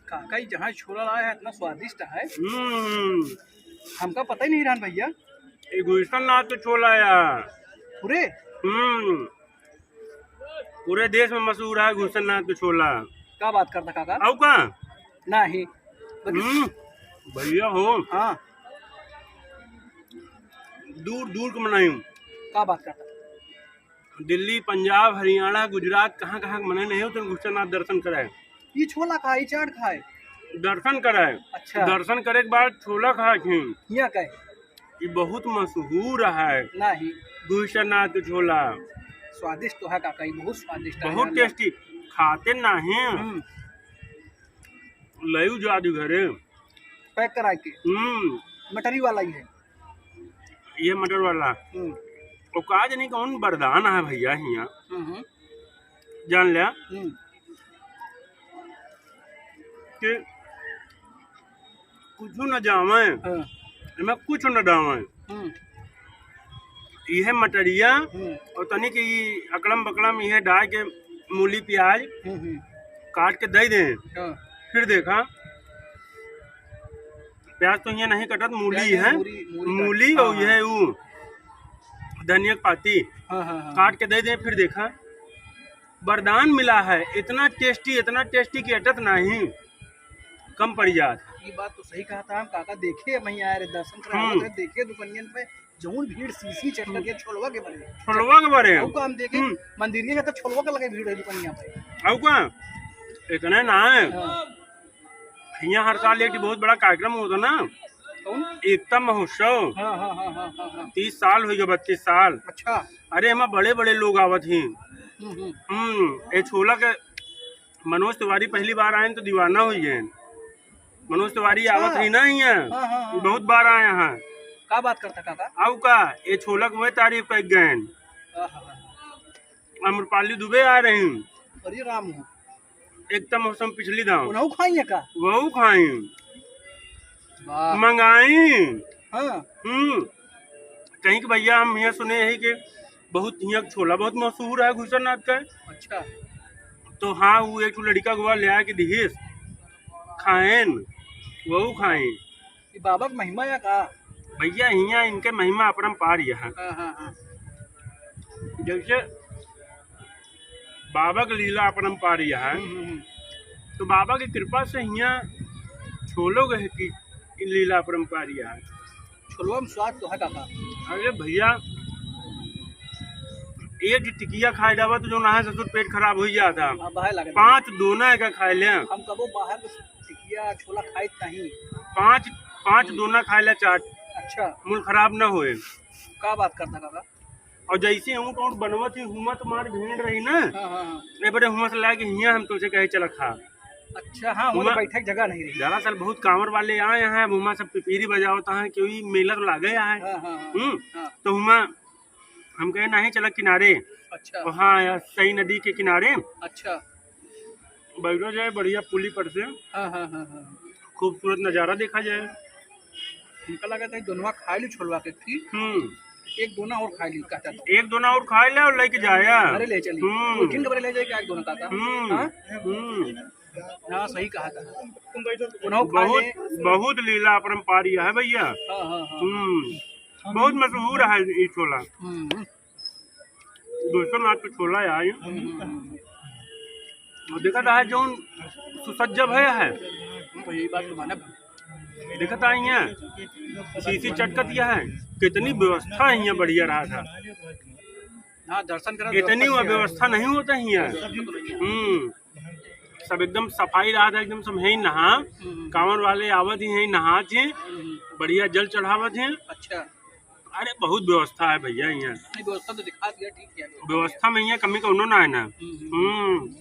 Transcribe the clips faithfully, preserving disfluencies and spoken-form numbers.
काका, ई जहाँ छोला लाए हैं, इतना स्वादिष्ट है। हम्म। हमका पता ही नहीं रहन भैया। ये घुसेनाथ के छोला है। पूरे? हम्म। पूरे देश में मशहूर है घुसेनाथ के छोला। का बात करता काका? अउ का? नहीं। हम्म। भैया हो। हाँ। दूर दूर के मनई। का बात करता? दिल्ली, पंजाब, हरियाणा, गुजरात, कहाँ कहाँ के मनई नहीं होते, घुसेनाथ दर्शन कराए। ई छोला खाए, ई चाट खाए। दर्शन कराए। अच्छा। दर्शन करे के बाद छोला खाए थे। हियाँ का है? ई बहुत मशहूर है। नहीं। घुसेनाथ के छोला। स्वादिष्ट तो है काका, ई बहुत स्वादिष्ट है बहुत यार। Tasty। खाते नहीं। हम्म। लयू जादू घरे। Pack कराए के। हम्म। मटरी वाला ही है। ये मटर वाला। हम्म। वो का जानी कौन वरदान है भैया हियाँ। हम्म, हम्म। जान लिया हम्म। कि कुछ न जावे, हाँ। एमे कुछ न डावे। हम्म। ये मटरिया हम्म। और तनी के ये अकड़म बकड़म ये डाल के मूली प्याज हम्म, हम्म। काट के दे दे। हाँ। फिर देखा, प्याज तो हियाँ नहीं कटत, मूली प्याज है, मूली, मूली मूली काट-, और हाँ, ये हाँ। उ धनिया के पाती हाँ, हाँ, हाँ। काट के दे दे, फिर देखा, वरदान मिला है, इतना tasty, इतना tasty कि अटत नहीं, कम पड़ जात। ये बात तो सही कहा था, हम काका देखे, वहीं आए रहे, दर्शन करावत हम्म। रहे, देखे दुकानियन पे, जौन भीड़ शीशी चटकत हम्म। या छोलवा के बरे। छोलवा के बरे। अउ का हम देखे, हम्म। मंदिरिया के तो छोलवा के लगे भीड़ है दुकानिया पे। अउ का? इतने ना है। हाँ। हियाँ हर साल एक बहुत बड़ा कार्यक्रम होता ना, कौन? एकता महोत्सव। हाँ, हाँ, हाँ, हाँ, हाँ, हाँ। तीस साल होइ गए, बत्तीस साल। अच्छा। अरे, एमा बड़े बड़े लोग आवत ही। हम्म, हम्म। हम्म, ये छोला के मनोज तिवारी पहली बार आए तो दीवाना होइ गए। मनोज तिवारी अच्छा। आवत ही ना हियाँ, हाँ, हाँ, हाँ। बहुत बार आए हैं। का बात करता काका? अउ का, ये छोला के वह तारीफ कर गए। हाँ, हाँ, हाँ। अम्रपाली दुबे आ रही। अरे राम हो। एकता महोत्सव पिछली दाँव। उनहु खाई है का? वहु खाई। वाह। मंगाई। हाँ। हम्म। कहीं कि भैया हम हियाँ सुने ही कि बहुत हियाँ छोला बहुत मशहूर है घुसेनाथ का। अच्छा। तो हाँ, वो एक ठो लड़िका गोवा ले आए के दिहिस। खाएन। वहु खाई। ई बाबा के महिमा या का? भैया, हियाँ इनके महिमा अपरंपार यह है। हाँ, हाँ, हाँ। जैसे बाबा के लीला अपरंपार यह है, हम्म, हम्म, हम्म। तो बाबा की कृपा से हियाँ छोलो गए की लीला अपरंपार यह है। छोलवा में स्वाद तो है काका। अरे भैया, एक टिकिया खाए जावा तो जो ना है ससुर पेट खराब हो जाता। हाँ, बाहर लगे। पाँच दोना एका खाए ले। हम कबो बाहर के टिकिया छोला खाइत नहीं। पाँच, पाँच हम्म। दोना खाए ला चाट। अच्छा। मूल खराब न होए। का बात करता काका? और जैसे ऊँट ऊँट बनवत ही, हुमा तो मार भीड़ रही ना। हाँ, हाँ, हाँ। ए बड़े हुमा से लाके हियाँ हम तुझे कहे चला खा। अच्छा, हाँ, हुमा हुमा बैठक जगह नहीं रही। दरअसल बहुत कांवर वाले आए हैं, अब हुमा सब पिपीरी बजावत हैं, क्योंकि मेला तो लागे है। हाँ, हाँ, हाँ। हम्म, हाँ। तो हुमा हम कहे, "नहीं, चला किनारे।" अच्छा। वहाँ या सई नदी के किनारे। अच्छा। बैठो जाए बढ़िया पुली पर से। हाँ, हाँ, हाँ, हाँ। खूबसूरत नजारा देखा जाए। हमका लगा था, दोनवा खा ली छोलवा के, ठीक? हम्म। एक दोना और खा ली, कहता था। एक दोना और खा ले और लेके जाया। घरे ले चली। हम्म। उठिन के घरे ले जाए, क्या एक दोना कहता? हम्म। हाँ? हम्म। हाँ, सही कहा था। उनहु खा बहुत, ले। बहुत लीला अपरंपार यह है भैया। हाँ, हाँ, हाँ। हम्म। बहुत मशहूर है ये छोला। हम्म। दोस्तों, आज तो छोला है। हम्म। और देखा था जौन सुसज्जब है, है। तो यही बात तो मानब। देखा था यहाँ शीशी चटकत यह है, कितनी व्यवस्था है यहाँ बढ़िया रहा था। हाँ, दर्शन करा इतनी व्यवस्था वह किया है। व्यवस्था नहीं होता है यहाँ। व्यवस्था तो नहीं है। हम्म। सब एकदम सफाई रहा था, एकदम सब यहीं नहा, हम्म। कांवर वाले आवत ही यहीं नहा थे, हम्म। बढ़िया जल चढ़ावत हैं। अच्छा। अरे, बहुत व्यवस्था है भैया यहाँ। नहीं, व्यवस्था तो दिखा दिया, ठीक है। व्यवस्था में यहाँ कमी कौनो ना है ना। हम्म। हम्म।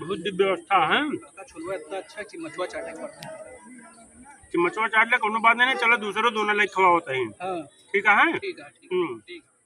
बहुत दिव्य व्यवस्था है। आपका छोलवा इतना अच्छा कि मचुआ चाटे के पड़ता है। कि मचुआ चाट ले, कौनो बात नहीं, चलो दूसरो दोना लेके खवावत ही। हाँ। ठीक है? ठीक है, ठीक है, हम्म। ठीक है।